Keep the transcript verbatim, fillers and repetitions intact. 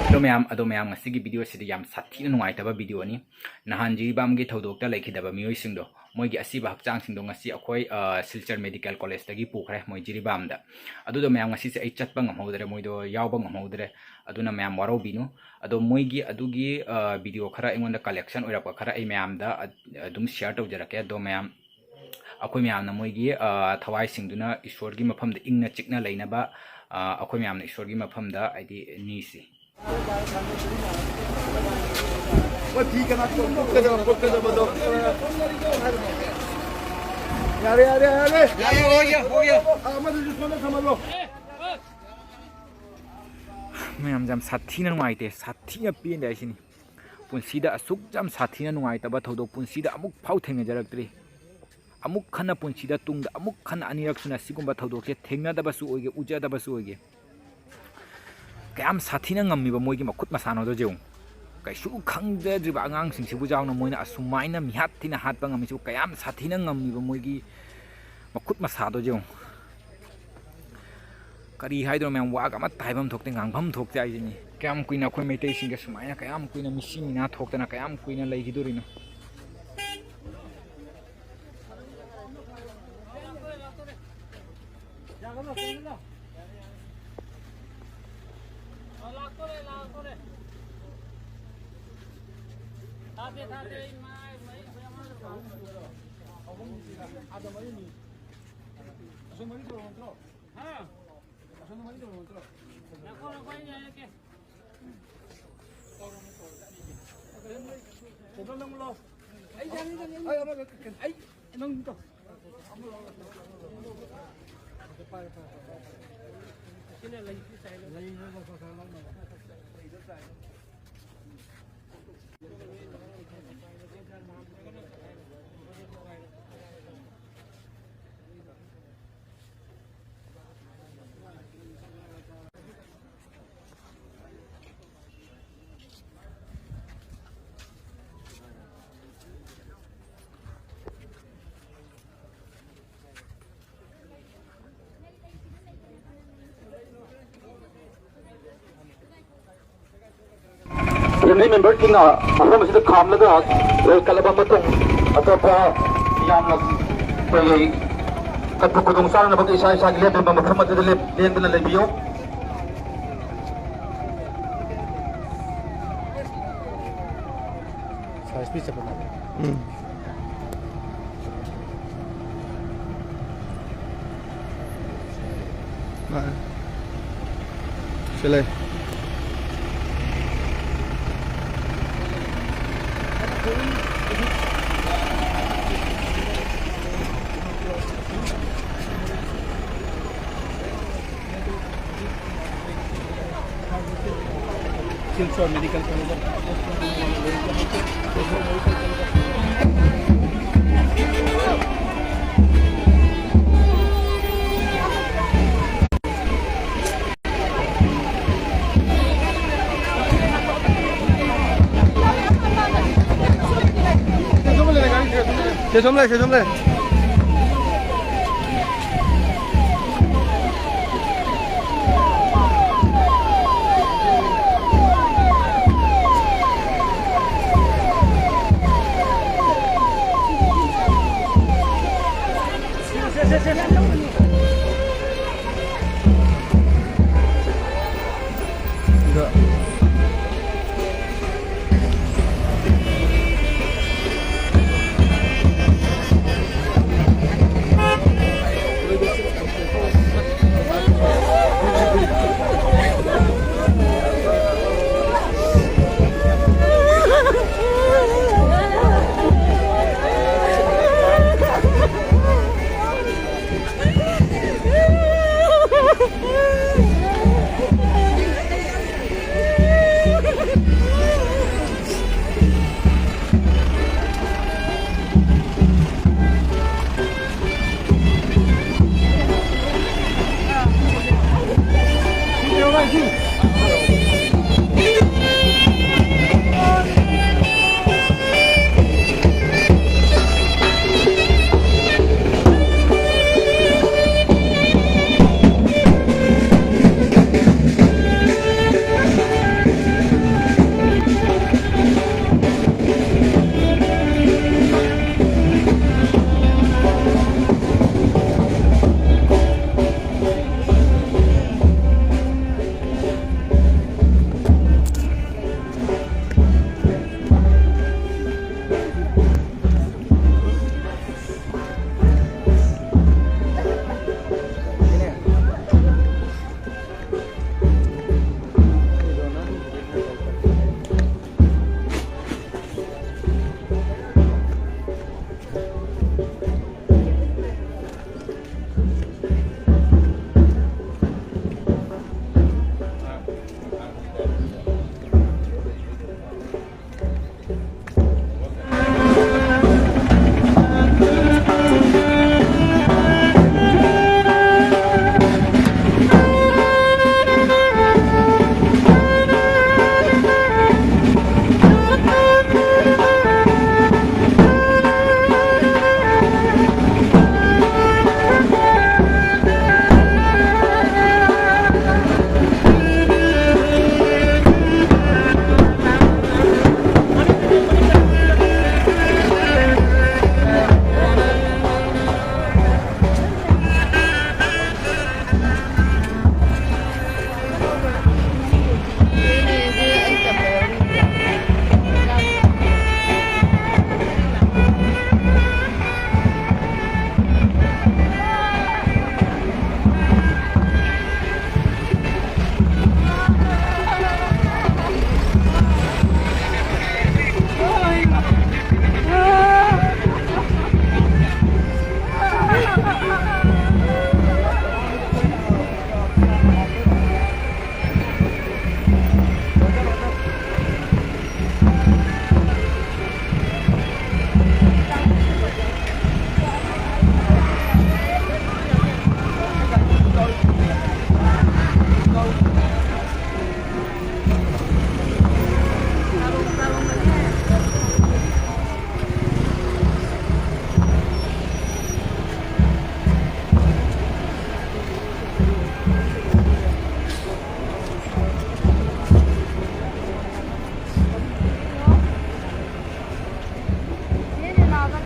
ꯑꯗꯣ ꯃꯌꯥꯝ, ꯑꯗꯣ ꯃꯌꯥꯝ, ꯉꯁꯤꯒꯤ video ꯁꯤꯗꯤ ꯌꯥꯝ ꯁꯥꯊꯤꯅ ꯅꯨꯡꯉꯥꯏꯇꯕ video ꯅꯤ꯫ ꯅꯍꯥꯟ ꯖꯤꯔꯤꯕꯥꯝꯒꯤ ꯊꯧꯗꯣꯛꯇ ꯂꯩꯈꯤꯗꯕ ꯃꯤꯑꯣꯏꯁꯤꯡꯗꯣ, ꯃꯣꯏꯒꯤ ꯑꯁꯤꯕ ꯍꯛꯆꯥꯡꯁꯤꯡꯗꯣ ꯉꯁꯤ ꯑꯩꯈꯣꯏ, ꯑ, ꯁꯤꯜꯆꯔ ꯃꯦꯗꯤꯀꯦꯜ ꯀꯣꯂꯦꯖꯇꯒꯤ ꯄꯨꯈ꯭ꯔꯦ ꯃꯣꯏ ꯖꯤꯔꯤꯕꯥꯝꯗ꯫ ꯑꯗꯨꯗꯣ ꯃꯌꯥꯝ, ꯉꯁꯤꯁꯦ ꯑꯩ ꯆꯠꯄ ꯉꯝꯍꯧꯗ꯭ꯔꯦ, ꯃꯣꯏꯗꯣ ꯌꯥꯎꯕ ꯉꯝꯍꯧꯗ꯭ꯔꯦ꯫ ꯑꯗꯨꯅ ꯃꯌꯥꯝ ꯋꯥꯔꯧꯕꯤꯅꯨ꯫ ꯑꯗꯣ ꯃꯣꯏꯒꯤ ꯑꯗꯨꯒꯤ, ꯑ, video ꯈꯔ ꯑꯩꯉꯣꯟꯗ collection ꯑꯣꯏꯔꯛꯄ ꯈꯔ ꯑꯩ ꯃꯌꯥꯝꯗ ꯑ-, ꯑꯗꯨꯝ share ꯇꯧꯖꯔꯛꯀꯦ꯫ ꯑꯗꯣ ꯃꯌꯥꯝ, ꯑꯩꯈꯣꯏ ꯃꯌꯥꯝꯅ ꯃꯣꯏꯒꯤ, ꯑ, ꯊꯋꯥꯏꯁꯤꯡꯗꯨꯅ ꯏꯁꯣꯔꯒꯤ ꯃꯐꯝꯗ ꯏꯪꯅ ꯆꯤꯛꯅ ꯂꯩꯅꯕ, ꯑ, ꯑꯩꯈꯣꯏ ꯃꯌꯥꯝꯅ ꯏꯁꯣꯔꯒꯤ ꯃꯐꯝꯗ ꯍꯥꯏꯗꯤ ꯅꯤꯁꯤ꯫ ꯃꯣꯏ ꯐꯤ ꯀꯅꯥ ꯀꯣꯠꯀꯗꯕ ꯈꯣꯠꯀꯗꯕꯗꯣ꯫ ꯌꯥꯔꯦ, ꯌꯥꯔꯦ, ꯌꯥꯔꯦ꯫ ꯌꯥꯔꯦ, ꯍꯣꯏ, ꯍꯣꯏ, ꯍꯣꯏ꯫ ꯑ, ꯑꯃꯗꯨꯁꯨ ꯁꯣꯝꯗ ꯊꯝꯍꯜꯂꯣ꯫ ꯃꯌꯥꯝꯁꯦ ꯌꯥꯝ ꯁꯥꯊꯤꯅ ꯅꯨꯡꯉꯥꯏꯇꯦ, ꯁꯥꯊꯤꯅ ꯄꯦꯟꯗꯦ ꯍꯥꯏꯁꯤꯅꯤ꯫ ꯄꯨꯟꯁꯤꯗ ꯑꯁꯨꯛ ꯌꯥꯝ ꯁꯥꯊꯤꯅ ꯅꯨꯡꯉꯥꯏꯇꯕ ꯊꯧꯗꯣꯛ ꯄꯨꯟꯁꯤꯗ ꯑꯃꯨꯛ ꯐꯥꯎ ꯊꯦꯡꯅꯖꯔꯛꯇ꯭ꯔꯤ꯫ ꯑꯃꯨꯛ ꯍꯟꯅ ꯄꯨꯟꯁꯤꯗ ꯇꯨꯡꯗ ꯑꯃꯨꯛ ꯍꯟꯅ ꯑꯅꯤꯔꯛ ꯁꯨꯅ ꯁꯤꯒꯨꯝꯕ ꯊꯧꯗꯣꯛꯁꯦ ꯊꯦꯡꯅꯗꯕꯁꯨ ꯑꯣꯏꯒꯦ, ꯎꯖꯗꯕꯁꯨ ꯑꯣꯏꯒꯦ꯫ ꯀꯌꯥꯝ ꯁꯥꯊꯤꯅ ꯉꯝꯃꯤꯕ ꯃꯣꯏꯒꯤ ꯃꯈꯨꯠ ꯃꯁꯥꯅꯣꯗꯣ ꯌꯦꯡꯉꯨ꯫ ꯀꯩꯁꯨ ꯈꯪꯖꯗ꯭ꯔꯤꯕ ꯑꯉꯥꯡꯁꯤꯡꯁꯤꯕꯨ ꯌꯥꯎꯅ ꯃꯣꯏꯅ ꯑꯁꯨꯃꯥꯏꯅ ꯃꯤꯍꯥꯠ ꯊꯤꯅ ꯍꯥꯠꯄ ꯉꯝꯃꯤꯁꯤꯕꯨ, ꯀꯌꯥꯝ ꯁꯥꯊꯤꯅ ꯉꯝꯃꯤꯕ ꯃꯣꯏꯒꯤ ꯃꯈꯨꯠ ꯃꯁꯥꯗꯣ ꯌꯦꯡꯉꯨ꯫ ꯀꯔꯤ ꯍꯥꯏꯗꯣꯏꯅꯣ ꯃꯌꯥꯝ, ꯋꯥꯒ ꯑꯃꯠꯇ ꯍꯥꯏꯐꯝ ꯊꯣꯛꯇꯦ, ꯉꯥꯡꯐꯝ ꯊꯣꯛꯇꯦ ꯍꯥꯏꯁꯤꯅꯤ꯫ ꯀꯌꯥꯝ ꯀꯨꯏꯅ ꯑꯩꯈꯣꯏ ꯃꯩꯇꯩꯁꯤꯡꯒ ꯁꯨꯃꯥꯏꯅ ꯀꯌꯥꯝ ꯀꯨꯏꯅ ꯃꯤꯁꯤ ꯃꯤꯅꯥ ꯊꯣꯛꯇꯅ ꯀꯌꯥꯝ ꯀꯨꯏꯅ ꯂꯩꯈꯤꯗꯣꯔꯤꯅꯣ? ꯐꯦꯃꯤꯂꯤ ꯃꯦꯝꯕꯔꯁꯤꯡꯅ ꯃꯐꯝ ꯑꯁꯤꯗ ꯈꯥꯝꯂꯒ ꯂꯩ ꯀꯠꯂꯕ ꯃꯇꯨꯡ, ꯑꯇꯣꯞꯄ ꯌꯥꯝꯅ ꯑꯩꯈꯣꯏꯒꯤ ꯀꯠꯄ ꯈꯨꯗꯣꯡ ꯆꯥꯅꯅꯕꯒꯤ ꯏꯁꯥ ꯏꯁꯥꯒꯤ ꯂꯦꯞꯂꯤꯕ ꯃꯐꯝ ꯑꯗꯨꯗ ꯂꯦꯞ-, ꯂꯦꯡꯗꯅ ꯂꯩꯕꯤꯌꯨ꯫ ꯁꯥꯏꯖ ꯄꯤꯛ ꯆꯠꯄ ꯃꯥꯜꯂꯦ꯫ ꯎꯝ꯫ ꯃꯥꯅꯦ꯫ ꯁꯤ ꯂꯩ꯫ Silchar Medical College. ꯁꯦ ꯁꯣꯝ ꯂꯩ, ꯁꯦ ꯁꯣꯝ ꯂꯩ꯫